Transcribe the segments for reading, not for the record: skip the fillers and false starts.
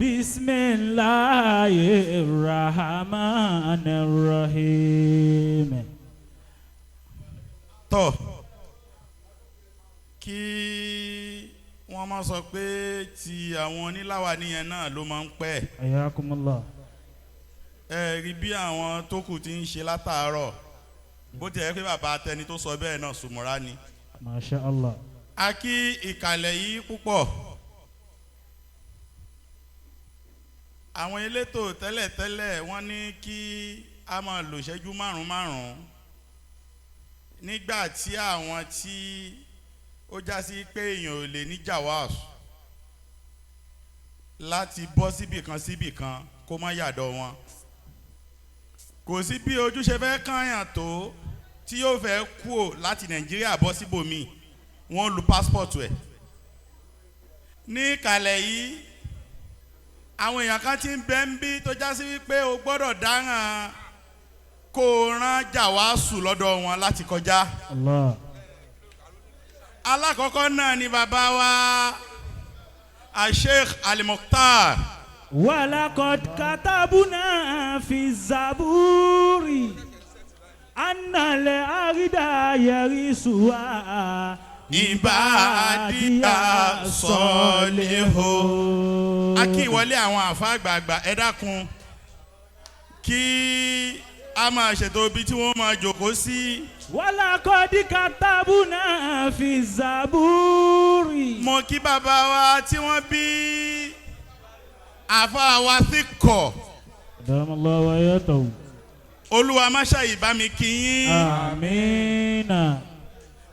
بسم الله الرحمن الرحيم. Tọ́ kí wọ́n má sọ pé ti àwọn oníláwa níyẹn náà ló máa ń pẹ́. حياكم الله. Ẹ rí bí àwọn tó kù ti ń ṣe látàárọ̀, bó ti ẹ̀ pé bàbá atẹni tó sọ bẹ́ẹ̀ náà sùmọ́ra ni. ما شاء الله. A kí ìkàlẹ̀ yìí púpọ̀. Àwọn elétò tẹ́lẹ̀tẹ́lẹ̀ wọ́n ní kí a máa lò ṣẹ́jú márùn-ún márùn-ún, nígbà tí àwọn tí ó já sí pé èèyàn ò lè ní jawaz láti bọ́ síbì kan síbì kan kó má yàdọ̀ wọn. Kò sí bí ojúṣe fẹ́ kànyàn tó tí yóò fẹ́ kúò láti Nàìjíríà bọ́ síbòmíì, wọ́n lu passport ẹ̀. Ní ìkàlẹ̀ yìí, àwọn èèyàn kan ti ń bẹ ń bí tó já sí wípé o gbọ́dọ̀ dáràn kó o rán jàwásù lọ́dọ̀ wọn láti kọjá. الله. Alákọ̀ọ́kọ́ náà ni bàbá wa Asheikh Al-Mukhtar. ولقد كتبنا في الزبور أن الأرض يرثها عبادي الصالحون. A kí ìwọlé àwọn àfa àgbààgbà. Ẹ dákun, kí a máa ṣètò ibi tí wọ́n máa jòkó sí. ولقد كتبنا في الزبور. Mo kí bàbá wa tí wọ́n bí àfa wa sí kọ̀. دام الله وآياته. Olúwa má ṣàyè bá mi kí yín. آمين.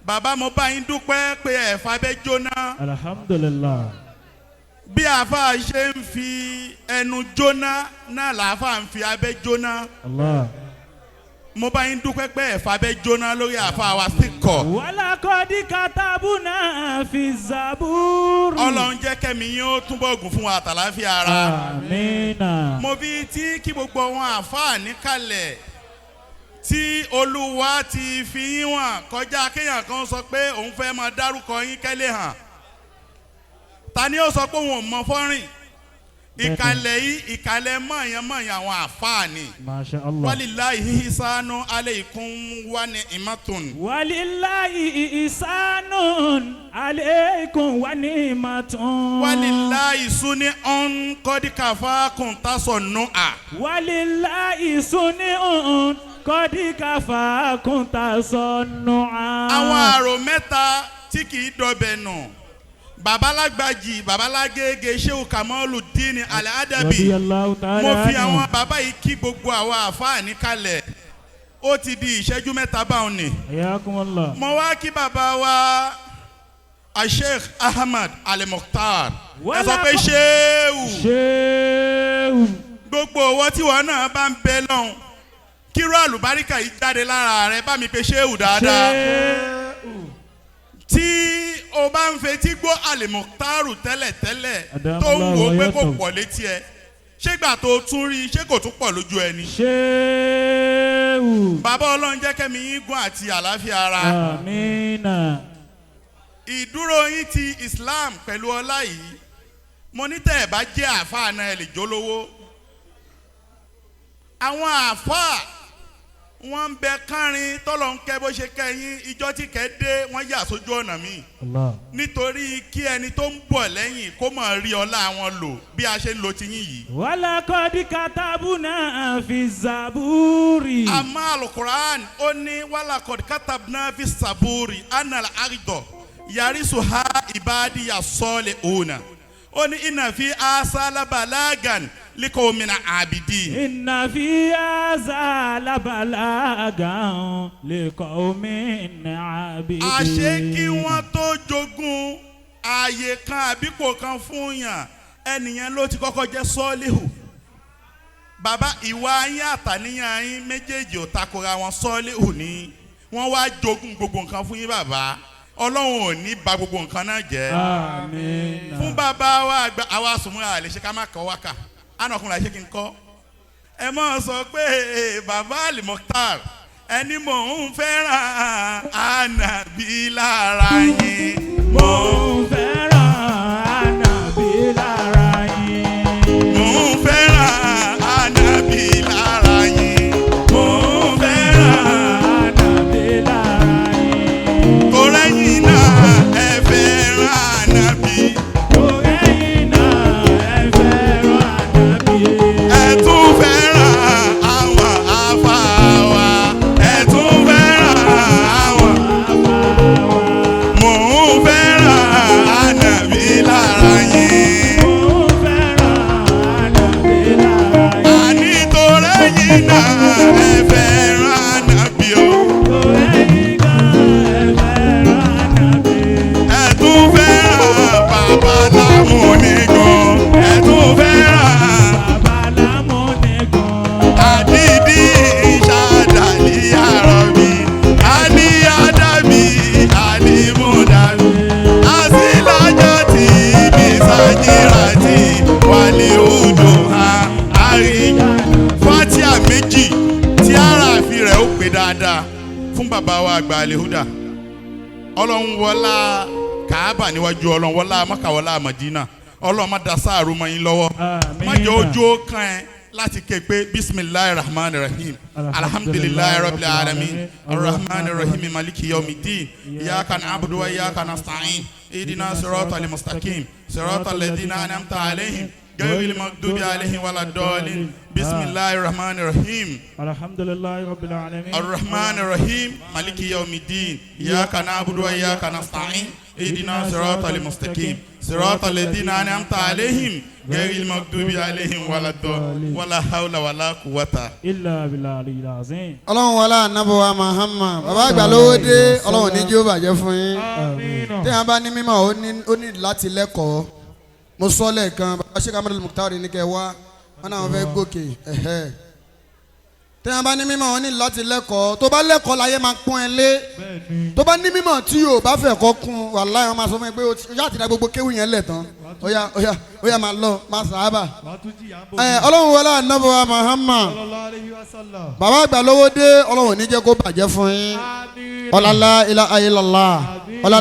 Bàbá, mo bá yín dúpẹ́ pé ẹ̀fà bẹ́ jóná. الحمد لله. Bí àfa ṣe ń fi ẹnu jóná náà làáfà ń fi abẹ́ jóná. الله. Mo bá yín dúpẹ́ pé ẹ̀fà bẹ́ jóná lórí àfa wa sí kọ̀. ولقد كتبنا في الزبور. Ọlọ́run jẹ́ kẹ́mi yín ó túbọ̀ gùn fún wa àtàláfíà ara. آمين. Mo fi tí kí gbogbo àwọn àáfàá níkàlẹ̀ tí Olúwa ti fi yín wọ̀n kọjá kéèyàn kan sọ pé òun fẹ́ máa dárúkọ yín kẹ́lẹ́ hàn. Ta ni ó sọ pé òun ò mọ fọ́rìn? Ìkàlẹ̀ yìí, ìkàlẹ̀ mọ̀ọ́yàn mọ̀ọ́yàn àwọn àáfàá ni. ما شاء الله. ولله إحسان عليكم ونعمة. ولله إحسان عليكم ونعمة. ولله صنع قد كفاكم تصنعا. ولله صنع قد كفاكم تصنعا. Àwọn àrò mẹ́ta tí kì í dọbẹ̀ nù, babalágbàjì, babalágége, Sheu Kamaludin Al-Adabi. رضي الله تعالى Mo fi عنه. àwọn bàbá yìí kí gbogbo àwọn àfáà níkàlẹ̀. Ó ti di ìṣẹ́jú 3 báwọn ni. حياكم الله. Mo wá kí bàbá wa Sheikh Ahmad Al-Mukhtar. Ẹ sọ pé ṣéwù. Ṣéwù. Gbogbo owó tí wọn náà bá ń bẹ lọ́hùn kíró àlùbáríkà yìí jáde lára rẹ, bá mi pe ṣéwù dáadáa. Ṣéwù. Tí o bá ń fetí gbọ́ Al-Mukhtaru tẹ́lẹ̀tẹ́lẹ̀ tó ń wò ó pé kò pọ̀ létí ẹ, ṣégbà tó tún rí i, ṣé kò tún pọ̀ lójú ẹni? Ṣéwù. Bàbá, Ọlọ́run jẹ́ kẹ́mi yín gún àti àlàáfíà ara. Amina. Ìdúró yín ti Islam pẹ̀lú ọlá yìí, mo ní tẹ́ ẹ̀ bá jẹ́ àáfàá náà, ẹ lè jólówó. Àwọn àáfàá wọ́n ń bẹ kárin tọ́lọ̀ ń kẹ́ bó ṣe kẹ́ yín. Ìjọ tí kẹ́ dé, wọ́n yà sójú ọ̀nà míì Allah. nítorí kí ẹni tó ń bọ̀ lẹ́yìn kó máa rí ọlá wọn lò bí a ṣe ń lo tiyín yìí. ولقد كتبنا في الزبور. Àmọ́ Alukur'an ó ní ولقد كتبنا في الزبور أن الأرض يرثها عبادي الصالحون. Ó ní إن في هذا لبلاغا لقوم عابدين. إن في هذا لبلاغا لقوم عابدين. Àṣé kí wọ́n tó jogún ààyè kan àbípò kan fún yàn, ẹnìyẹn ló ti kọ́kọ́ jẹ́ sọ́ọ́líhù. Bàbá, ìwà yín àtàníyàn yín méjèèjì ò takora wọn. Sọ́ọ́líhù ní wọ́n wá jogún gbogbo nǹkan fún yín. Bàbá, Ọlọ́run ò ní ba gbogbo nǹkan náà jẹ́. Àmín. Fún bàbá wa àgbà, àwa sùnmùrà àlè ṣe ká má kọ́ wákà ánàkùnrin àṣẹ kí n kọ́. Ẹ mọ̀ sọ pé bàbá Al-Mukhtar, ẹni mò ń fẹ́ràn ànàbí lára yín. Mò Mo ń ń fẹ́ràn ànàbí lára yín. Ẹ̀yin náà ẹ fẹ́ràn ànábì o. Ẹ̀yin gan ẹ fẹ́ràn Ànábì. Ẹ tún fẹ́ràn bàbá lámúnigun. Ẹ tún fẹ́ràn Bàbá lámúnigun. àdìdí ìṣàdàlí àrọ̀bí. Àní àdàbí àlìmúdàbí. Àsìlájà tí bìsàjìrà tí wàlẹ̀ odò ha àrí. Fátíà méjì tí aráàfin rẹ̀ ó pè dáadáa fún bàbá wa àgbà Alihuda. Ọlọ́run wọlá Kàábà níwájú Ọlọ́run wọlá Mọ́kà wọlá Mọ̀dínà. Ọlọ́run má da sáàrù mọ́ yín lọ́wọ́. Àmín. Má jẹ́ ojú ó kàn ẹ́ láti ké pé bisimilahi rahman rahim alhamdulilayi rabbil alamin arrahman rahim maliki yawmiddin iyyaka na'budu wa iyyaka nasta'in ihdina siratal mustaqim siratal ladina an'amta alayhim ghayril maghdubi alayhim waladdallin bisimilahi rahman rahim. Alhamdulillahi rabbil alamin. الرحمن الرحيم مالك يوم الدين إياك نعبد وإياك نستعين اهدنا صراط المستقيم صراط الذين أنعمت عليهم غير المغضوب عليهم ولا الضالين ولا حول ولا قوة Illa billahi al-azim. Ọlọ́run wọlá anábọ̀wá Muhammad bàbá àgbà lówó dé Ọlọ́run ní jí ó bàjẹ́ fún yín. Àmín. Téèyàn bá ní mímọ̀ ó ní láti lẹ́kọ̀ọ́. Mo sọ lẹ́ẹ̀kan bàbá Sheikh Ahmed Mukhtar ní kẹ́ wá wọn náà fẹ́ gòkè ẹ̀hẹ́. Téèyàn bá ní mímọ̀ ó ní láti lẹ́kọ̀ọ́. Tó bá lẹ́kọ̀ọ́ láyé máa pọ́n ẹ lé. Tó bá ní mímọ̀ tí yóò bá fẹ́ kọ́ kún wàláhì wọn máa sọ fún ẹ pé o yá ti da gbogbo kéwù yẹn lẹ̀ tán. Ó yá ó yá ó yá máa lọ máa sàábà. Ẹ Ọlọ́run wọlá anábọ̀wá Muhammad bàbá àgbà lówó dé Ọlọ́run ní jẹ́ kó bàjẹ́ fún yín. Ọlọ́lá ilá ayélọ́lá.